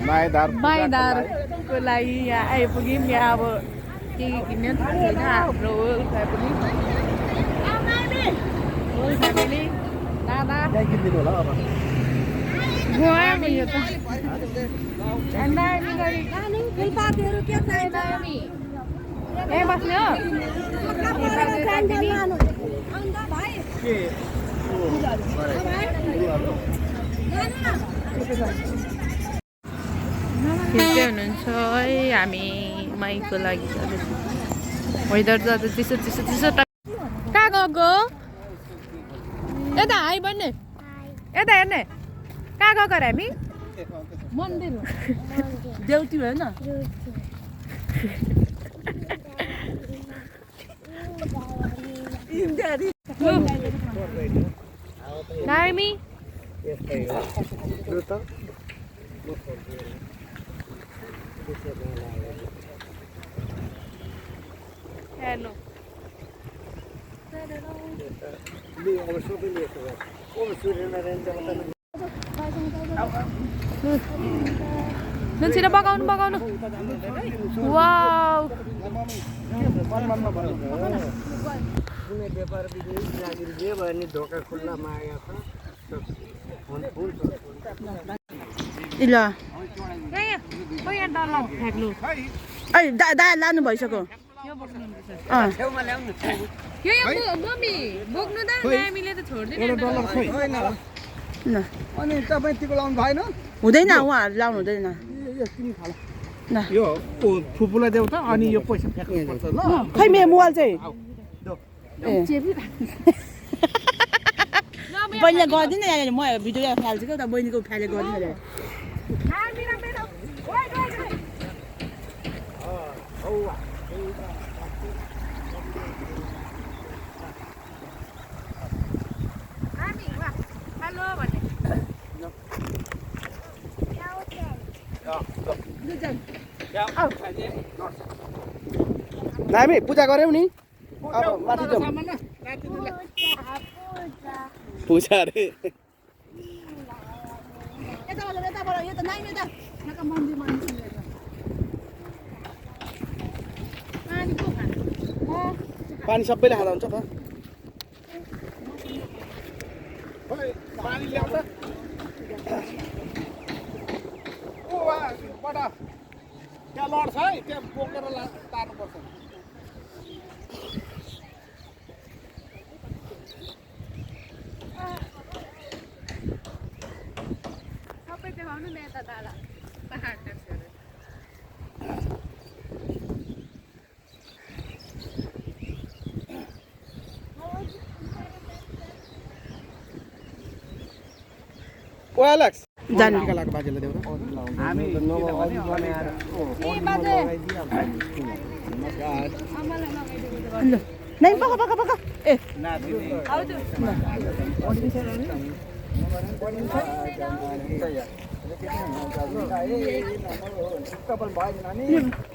माइदारको लागि यहाँ आइपुग्यौँ यहाँ अब के किन्ने थाहा छैन हाम्रो फ्यामिली दादा गयो यो त ए बस्ने हो खिच्दै हुनुहुन्छ है हामी माइकको लागि वेदर त चिसो चिसो चिसो कहाँ गएको यता हाई भन्ने यता हेर्ने कहाँ गएको अरे हामी मन्दिर देउटी होइन नामी हेलो छिटो पकाउनु पकाउनु वाउ दा लानु भइसक्यो हुँदैन उहाँहरू लाउनु हुँदैन यो फुपूलाई देऊ त अनि यो पैसा फ्याक्नुपर्छ ल खै मेरो मोबाइल चाहिँ बहिनीले गरिदिनु म भिडियो फाल्छु क्या त बहिनीको फ्याले गरिदिनु नामी पूजा गऱ्यौ नि अब माथि जाउँ पूजा अरे पानी सबैले खाँदा हुन्छ त पानी ल्याउँछ त्यहाँ लड्छ है त्यहाँ बोकेर तार्नुपर्छ सबै देखाउनु न यता दादा पहाड ओएलएक्स जानु का लागि बाजेले देऊ त हामी नै पका पका पका ए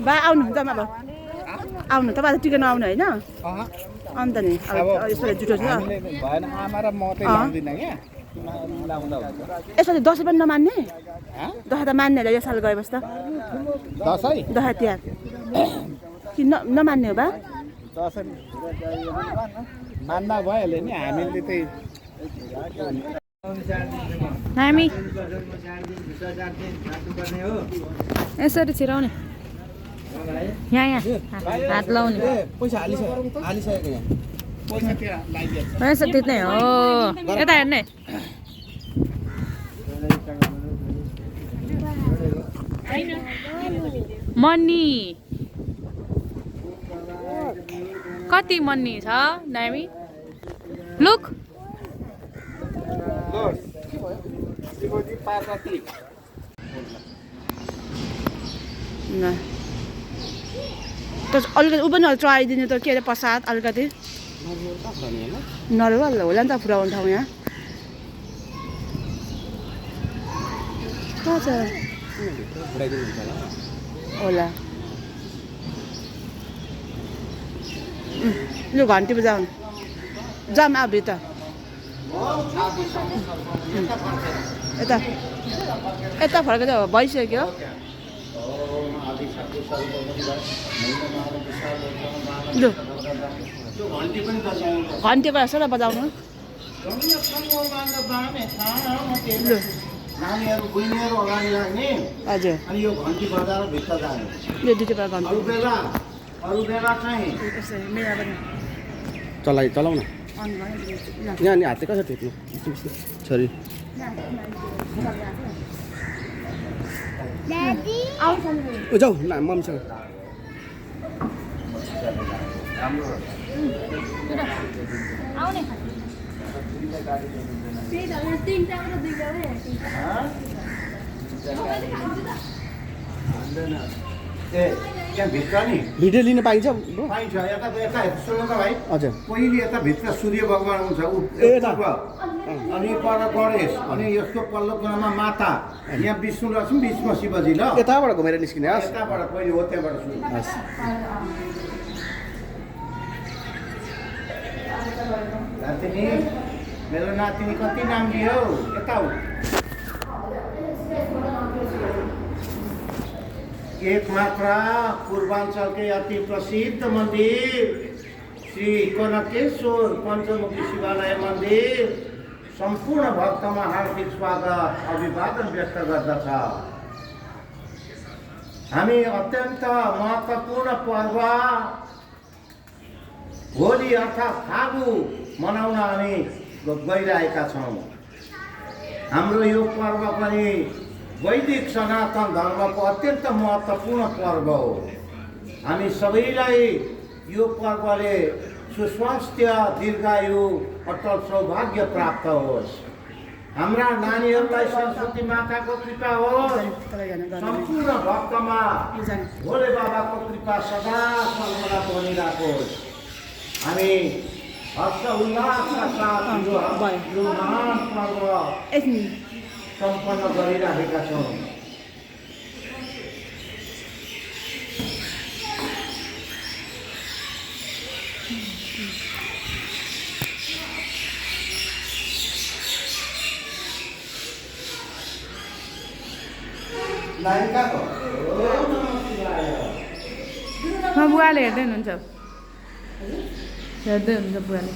बा आउनु जम्मा भयो आउनु तपाईँ त टिकन आउनु होइन अन्त नि यसो जुटो छ भएन आमा र म चाहिँ लाउँदिन क्या यसरी दसैँ पनि नमान्ने दसैँ त मान्नेलाई यो साल गएपछि त दसैँ दसैँ तिहार कि नमान्ने हो बा दसैँ मान्दा भइहाल्यो नि हामीले चाहिँ हामी यसरी छिराउने यहाँ यहाँ हात लाउने पैसा हालिसकेको यहाँ पैसा त्यहाँ लगाइदिएको पैसा तिर्ने हो यता हेर्ने मनी कति मनी छ नामी लुक अलिकति ऊ पनि चढाइदिनु त के अरे प्रसाद अलिकति नर्मल होला नि त पुऱ्याउने ठाउँ यहाँ कहाँ छ होला लु घन्टी बजाउनु जाम अब भित्र यता यता फर्केर भइसक्यो लु घन्टी बजाउँछ र बजाउनु लु नानीहरू बुइनेहरू अगाडि राख्ने हजुर अनि यो घन्टी बजाएर भित्र जाने यो दुईटा घन्टी अरू बेला चाहिँ मेरा पनि चलाउ न अन भयो यहाँ नि हातले कसरी टेक्नु छोरी जाऊ न मम्मीसँग आउने त्यहाँ भित्र नि भिडियो लिन पाइन्छ पाइन्छ यता सुन्नु त भाइ हजुर पहिले यता भित्र सूर्य भगवान हुन्छ अनि पर गणेश अनि यसको पल्लो कुनामा माता यहाँ विष्णु लक्ष्मी बिचमा शिवजी ल यताबाट घुमेर निस्किने यताबाट पहिले हो त्यहाँबाट सुरु नातिनी मेरो नातिनी कति नाम लियो यता हो एक मात्र पूर्वाञ्चलकै अति प्रसिद्ध मन्दिर श्री कनकेश्वर पञ्चमुखी शिवालय मन्दिर सम्पूर्ण भक्तमा हार्दिक स्वागत अभिवादन व्यक्त गर्दछ हामी अत्यन्त महत्त्वपूर्ण पर्व होली अर्थात् फागु मनाउन हामी गइरहेका छौँ हाम्रो यो पर्व पनि वैदिक सनातन धर्मको अत्यन्त महत्त्वपूर्ण पर्व हो हामी सबैलाई यो पर्वले सुस्वास्थ्य दीर्घायु अटल सौभाग्य प्राप्त होस् हाम्रा नानीहरूलाई सरस्वती माताको कृपा होस् सम्पूर्ण भक्तमा भोले बाबाको कृपा सदा सर्वदा बनिराखोस् हामी हर्ष उल्लासका साथ यो महान पर्व सम्पन्न गरिरहेका छौँ बुवाले हेर्दै हुनुहुन्छ बुवाले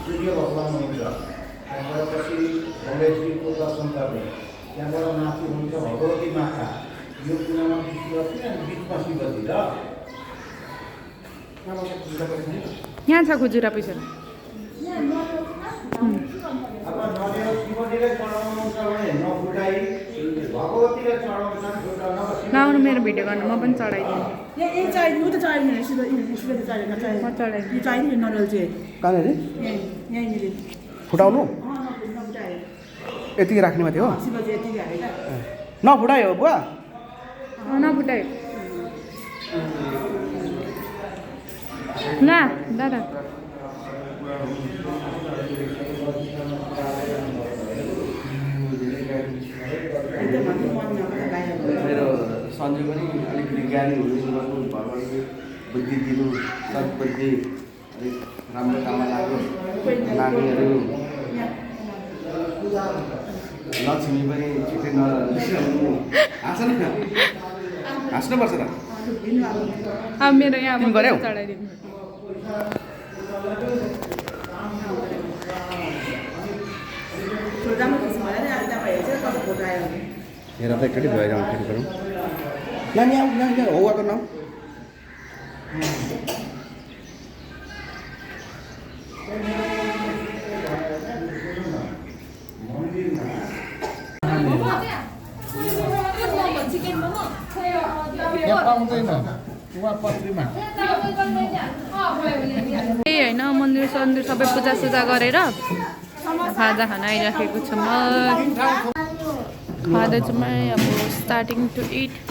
सूर्य भगवान हुन्छ त्यहाँबाट पछि गणेशजीको दर्शन गर्ने त्यहाँबाट माथि हुन्छ भगवती माता यो कुरामा विश्वास अनि बिचमा शिवजी र यहाँ छ खुजुरा पैसा अब नदिएर शिवजीलाई चढाउनुहुन्छ भने नफुटाइ भगवतीलाई चढाउँछन् नआउनु मेरो भिडियो गर्नु म पनि चढाइदिन्छु कहाँनिर फुटाउनु यतिकै राख्ने माथि हो नफुटायो बुवा नफुटायो ल दादा मेरो सन्जु पनि अलिकति ज्ञानी हुनु भगवान्को बुद्धि दिनु सद्बुद्धि अलिक राम्रो काममा लाग्यो नानीहरू लक्ष्मी पनि छिटै नरिसाउनु हाँस्नुपर्छ त अब मेरो यहाँ तिमी गर्यौ? चढाइदिनु हेर त एकचोटि भएर आउनु गरौँ नानी आऊ नानी हो आएको नाउ त्यही होइन मन्दिर सन्दिर सबै पूजासुजा गरेर खाजा खाना आइराखेको छु म खाँदैछु म अब स्टार्टिङ टु इट